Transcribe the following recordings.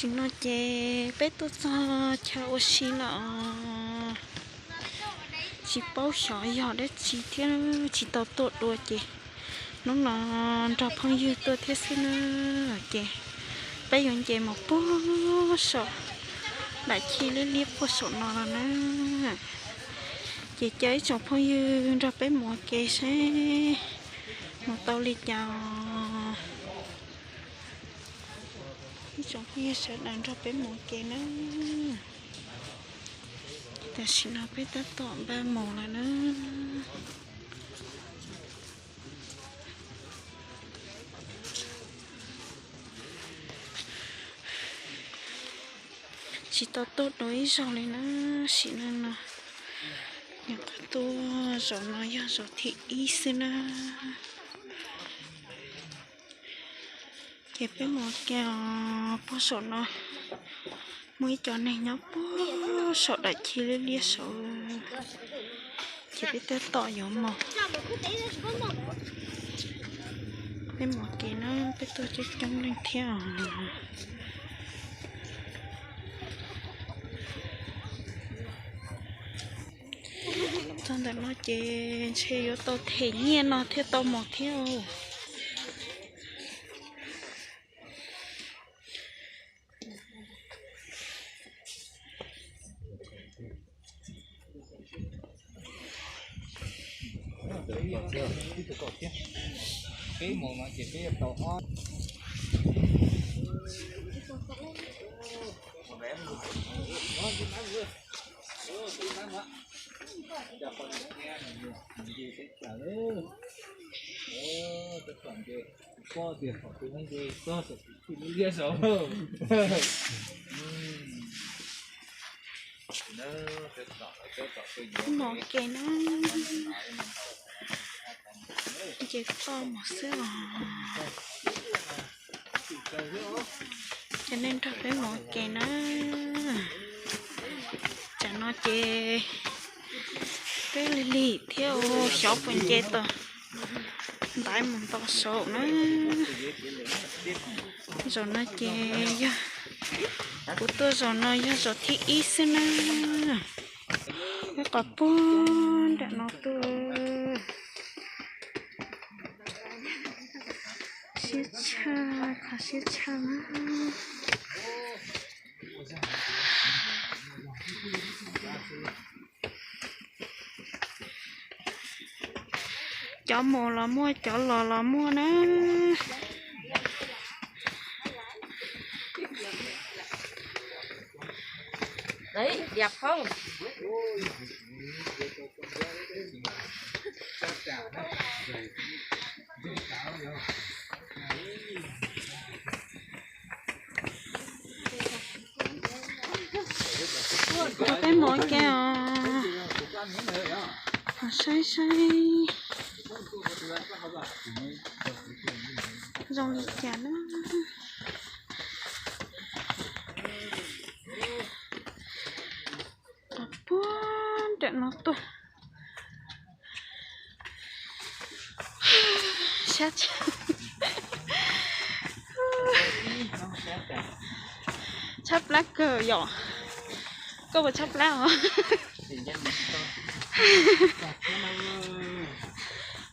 Tam sim no ces peb tuaj txog chaw ua si lawm, tsis paub xyov yog dab tsi thiab tsis tau tuaj dua ces hnub no nrog phooj ywg tuaj thiab xwb na. Ces peb yuav nce mus puag saum daim chim liab liab puag saum no los na. Ces caw ib tsoom phooj ywg nrog peb mus ua ke seb mus tau li cas. Ib tsoom phooj ywg sawv daws nrog peb mus ua ke na. Tam sim no peb tab tom npaj mus lawm na. Tsis tau tuaj dua ib zaug li na, sim neej no nyuam qhuav tuaj zaum no yog zaum thib ib xwb na. Ces peb mus ua ke os, puag saum no muaj ib co neeg nyob puag saum daim chim liab liab saud. Ces peb tab tom yuav mus, peb mus ua ke na, peb tuaj coob coob leej thiab os. Txog ntawm no ces ntshe yuav tau them nyiaj no thiaj tau mus thiab. Mus ua ke na, ces koj mus xwb os. Ces nej nrog peb mus ua ke na. Tsam no ces peb lig lig thiab, xyov puas nce tau ntaiv mus nto saum na. Zaum no ces yog kuv tuaj zaum no yog zaum thib ib xwb na. Peb qhov puag nram no tuaj. Siab tshaj, qhov siab tshaj na. Cov mus los muaj, cov los los muaj na. Nrog peb mus ua ke os. Saib saib zoo li cas na. Puag nram no tuaj. Sab, tshab plab kawg yom. Koj puas tshab plab os?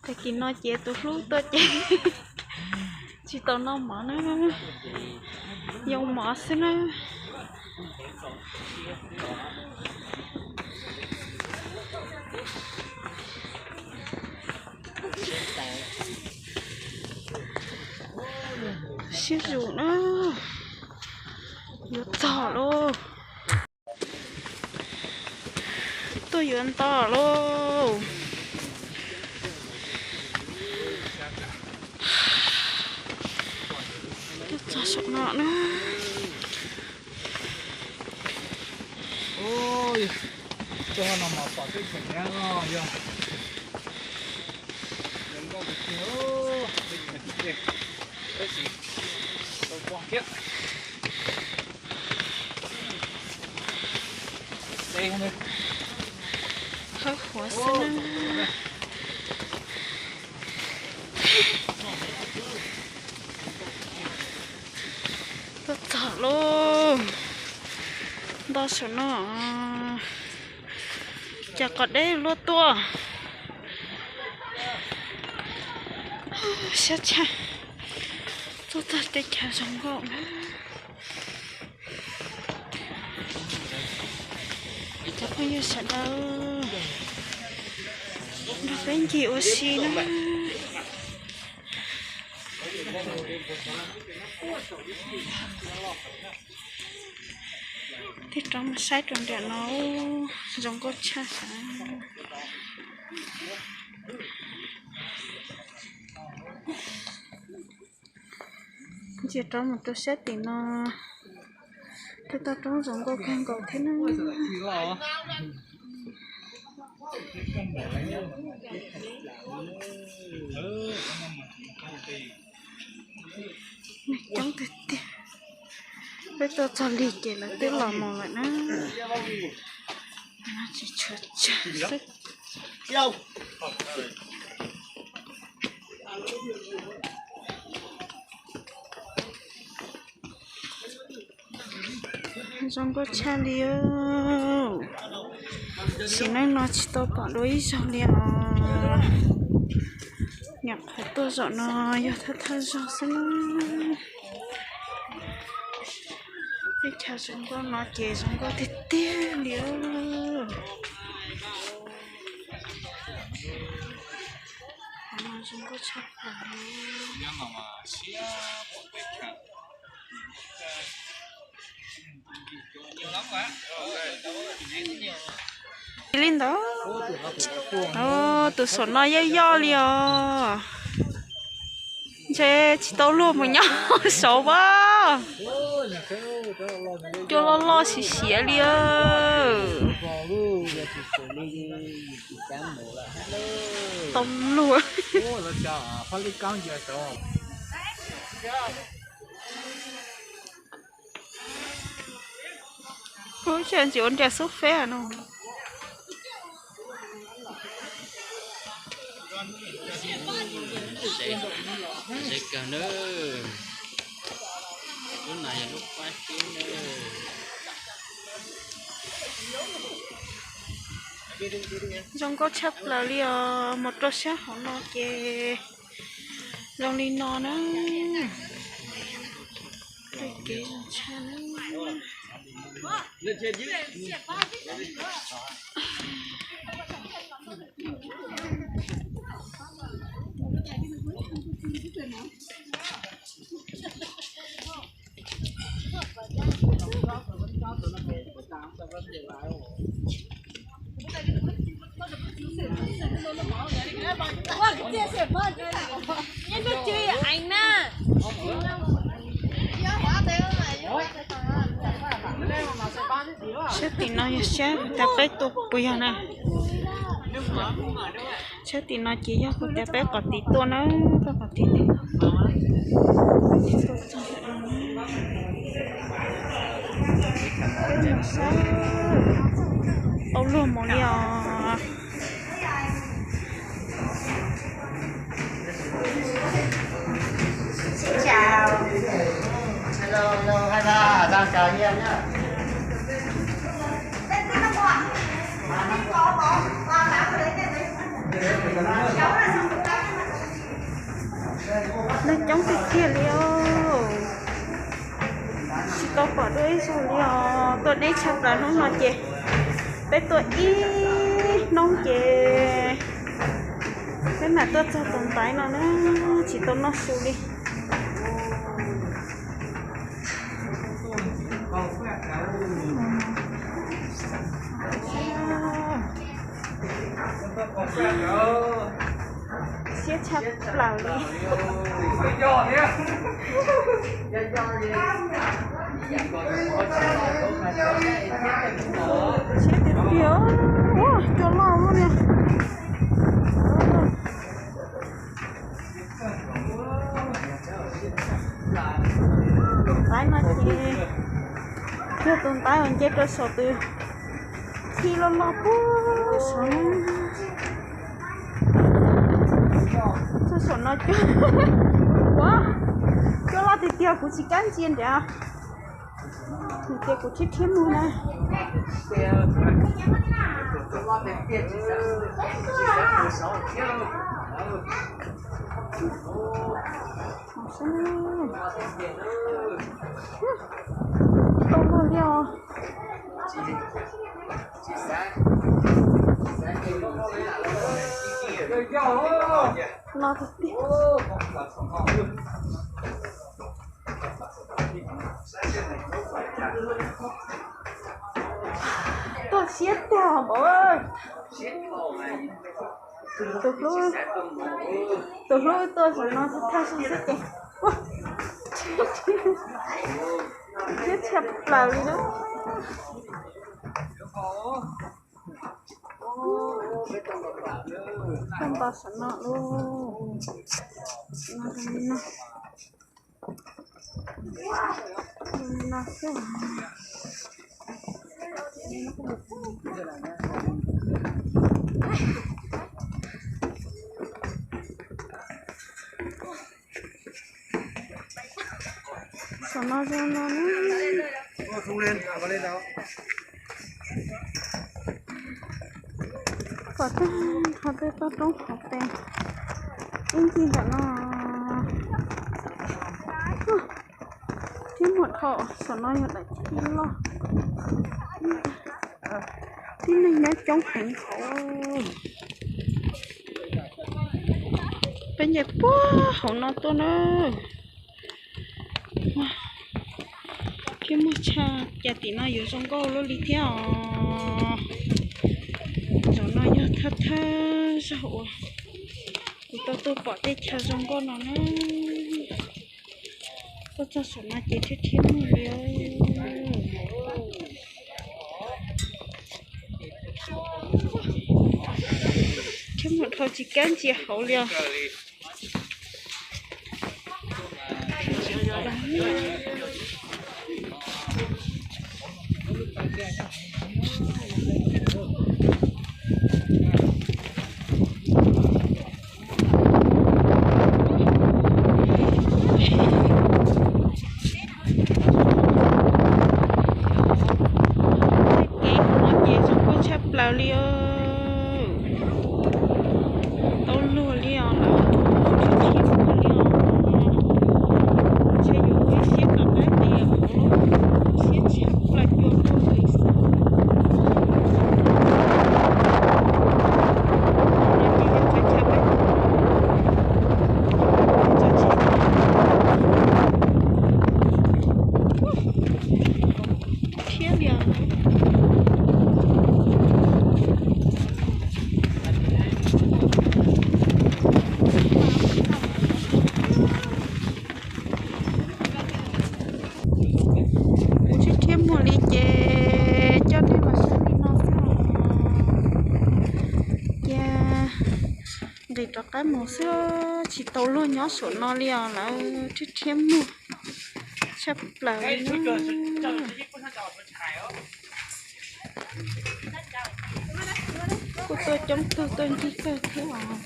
Tag kis no ces tus hlub tuaj ces tsis tau noj mov na, yoo mov xwb na. Siab zus na, yuav txog lauj. Tuaj yuav nto lauj. Tuaj txog saum no na. Hawb huav xwb na. Tuaj txog lauj. Nto saum no, cas qos deb luaj tuaj. Siab tshaj, tuaj txog teb chaws zoo nkauj na. Cov phooj ywg sawv daws, nrog peb ncig ua si na. Tig rov mus saib rau nram no, zoo nkauj tshaj. Ntsia rov mus rau sab tim no, tej toj roob zoo nkauj kawg nkaus thiab na. Neeg coob tiag tiag. Peb tuaj txog lig ces lawv twb los mus lawm na. Tsis tshua tsawg xwb. Zoo nkauj tshaj li. Sim neej no tsis tau pom dua ib zaug li os. Nyuam qhuav tuaj zaum no yog thawj thawj zaug xwb na. Teb chaws zoo nkauj no ces zoo nkauj tiag tiag li. Qhov no zoo nkauj tshaj plaws li. Li ntawd, tus saum no yoj yoj li os. Ntshe tsis tau luag mus nyob saud as. Cua loj loj siav siav li. Tau luag. Ub, tsis ua nra xub feb no. Seb kawg na. Lub no yog lub pab xib na. Zoo nkauj tshaj plaws li os, mus rau sab hauv no ces zoo li no na. Tej kev zoo tshaj na. Sab tim no yog sab kuv tias peb tuaj puas yog na. Sab tim no ces yog kuv tias peb qhov tid tuaj na, peb qhov tid tuaj. Tau luag mus li os. Neeg coob tiag tiag li os. Tsis tau pom dua ib zaug li os. Tuaj deb tshaj plaws hnub no ces peb tuaj ib hnub ces peb mam tuaj txog tus ntaiv no na, tsis tau noj su li. Siab tshaj plaws li. Siab tiag tiag, ua cua loj loj li. Tus ntaiv no ces yog tus ntaiv uas nce rau saum tus khi loj loj puag saud. Txog saum no cua, ua cua loj tiag tiag, kuv tsis kam ntsia nrad. Nws tias kuv thiab thiab mus na. Tau luag li os. Los tiag tiag. Tuaj siab tiag npaum. Tus hlub, tus hlub tuaj saum no thaj sab xwb ces thiab tshaj plaws li na. Koj nto saum no lauj. No, no, no xwb. Saum no zoo no na. Pom tag nrho tej toj roob hauv pes ib ncig ntawm no. Thiab muaj dhau, saum no yog daim tib loj. Tib neeg nyob coob heev hauv. Peb nce puag hauv no tuaj na. Thiab muaj tshaj, cas tim no yuav zoo nkauj luaj li thiab os. Saum no yog thawj thawj zaug uas kuv tau tuaj pom teb chaws zoo nkauj no na. Tuaj txog saum no ces thiab thiab muaj li. Thiab muaj dhau tsis kab ntsia hauv li os. Kev no ces zoo nkauj tshaj plaws li os. Tau luag li os, lawv thiab muaj li os. Ntshe yuav ua ib siab rov qab tes os, siab tshaj plaws cua tuaj li xwb. Thiab li os. Kuv thiab thiab muaj li ces coj nej los saib li no xwb os. Cia nqis rov qab mus xwb, tsis tau luag nyob saum no li os, lawv thiab thiab muaj tshaj plaws li na. Kuj tuaj coob kawg tuaj ncig kawg thiab os.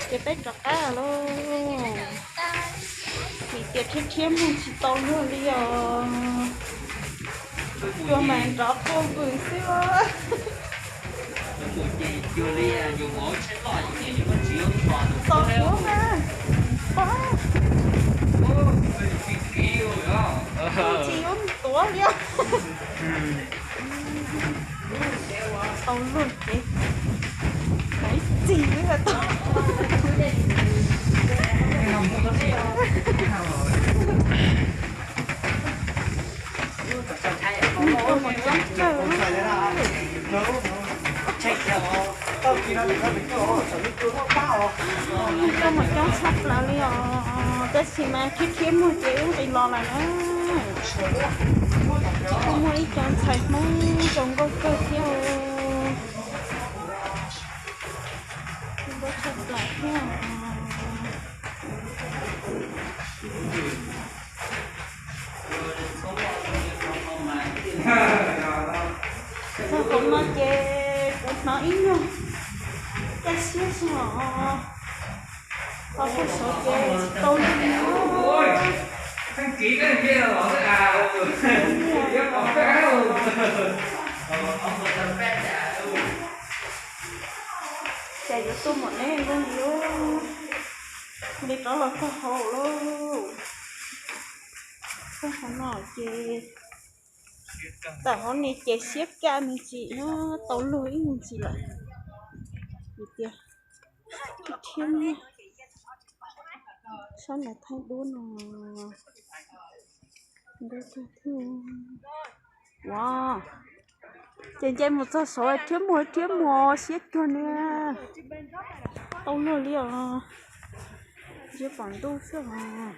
Ces peb rov qab lauj. Vim tias thiab thiab mus tsis tau luag li os. Cua mas nrov quaj vwm xwb. Tau suav na. Tsis yuav tuav li. Tau luag ces tau ib txig li tau. Tuaj mus coob kawg. Tuaj mus coob tshaj plaws li os. Tab sis mas thiab thiab muag ces wb nqis los lawm na. Kuj muaj ib co ntxhais Hmoob zoo nkauj kawg thiab. Zoo nkauj tshaj plaws thiab. Txog qhov no ces kuv hnov ib nyuag kaj siab zog. Qhov puag saud ces tsis tau li os. Ces yuav tuaj mus neb zoo li, li rov los txog hauv lauj. Txog hauv no ces txawm hauv ni ces siab kaj me ntsis no, tau luag ib me ntsis lawm. Vim tias thiab sab nraud thaij duab no, duab tag thiab. Ua, ces nce mus txog saud thiab muag thiab muag siab cuag niag tau luag li os. Ntsia pom ntuj xwb os.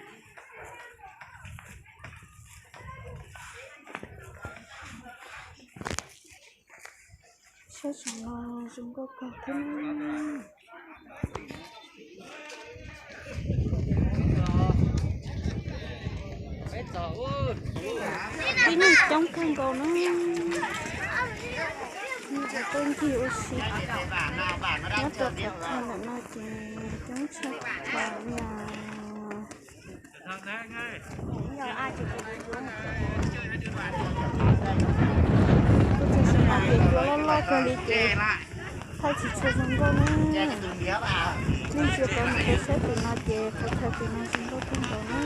Sab saum no zoo nkauj kawg thiab. Tib neeg coob kawg nkaus na. Tuaj ncig ua si nyob rau tom thaj ntawm no ces coob tshaj plaws li os. Tuaj txog saum no ces cua loj loj kawg li ces thaij tsis tshua zoo nkauj na. Nej ntsia rau mus rau sab tim no ces qhov chaw tim no zoo nkauj kawg nkaus na.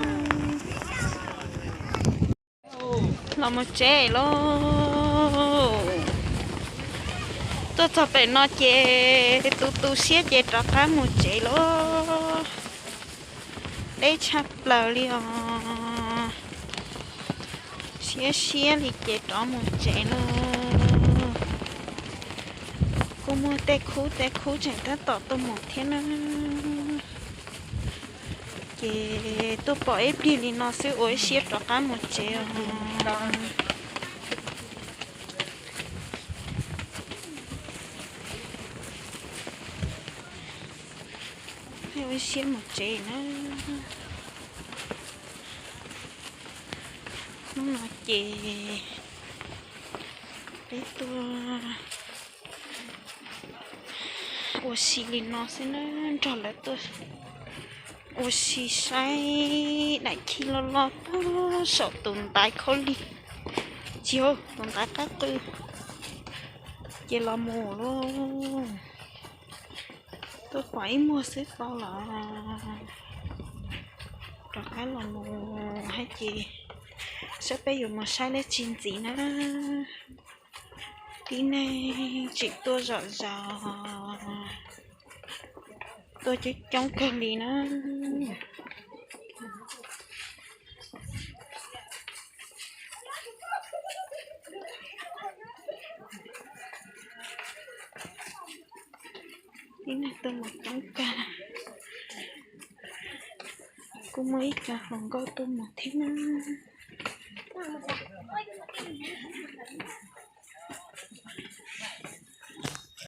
Los mus tsev lauj. Tuaj txog pem no ces tu tu siab ces rov qab mus tsev lauj. Deb tshaj plaws li os. Siab siab li ces rov mus tsev lauj. Kuj muaj tej khub tej khub tseem tab tom tuaj mus thiab na. Ces tuaj pom ib pliag li no xwb ua ib siab rov qab mus tsev os. Ua ib siab mus tsev na. Hnub no ces peb tuaj ua si li no xwb na, nrog lawv tuaj ua si saib daim khib loj loj puag saum tus ntaiv khaub lig. Tsis, tus ntaiv qab qw. Ces los mus lauj. Tuaj pom ib muag xwb tau los. Rov qab los mus hais ces saib peb yuav mus saib dab tsi ntxiv na. Tib neeg tseem tuaj zom zaws, tuaj coob coob kawg li na. Tib neeg tuaj mus coob kawg. Kuj muaj ib co hluas nkauj tuaj mus thiab na.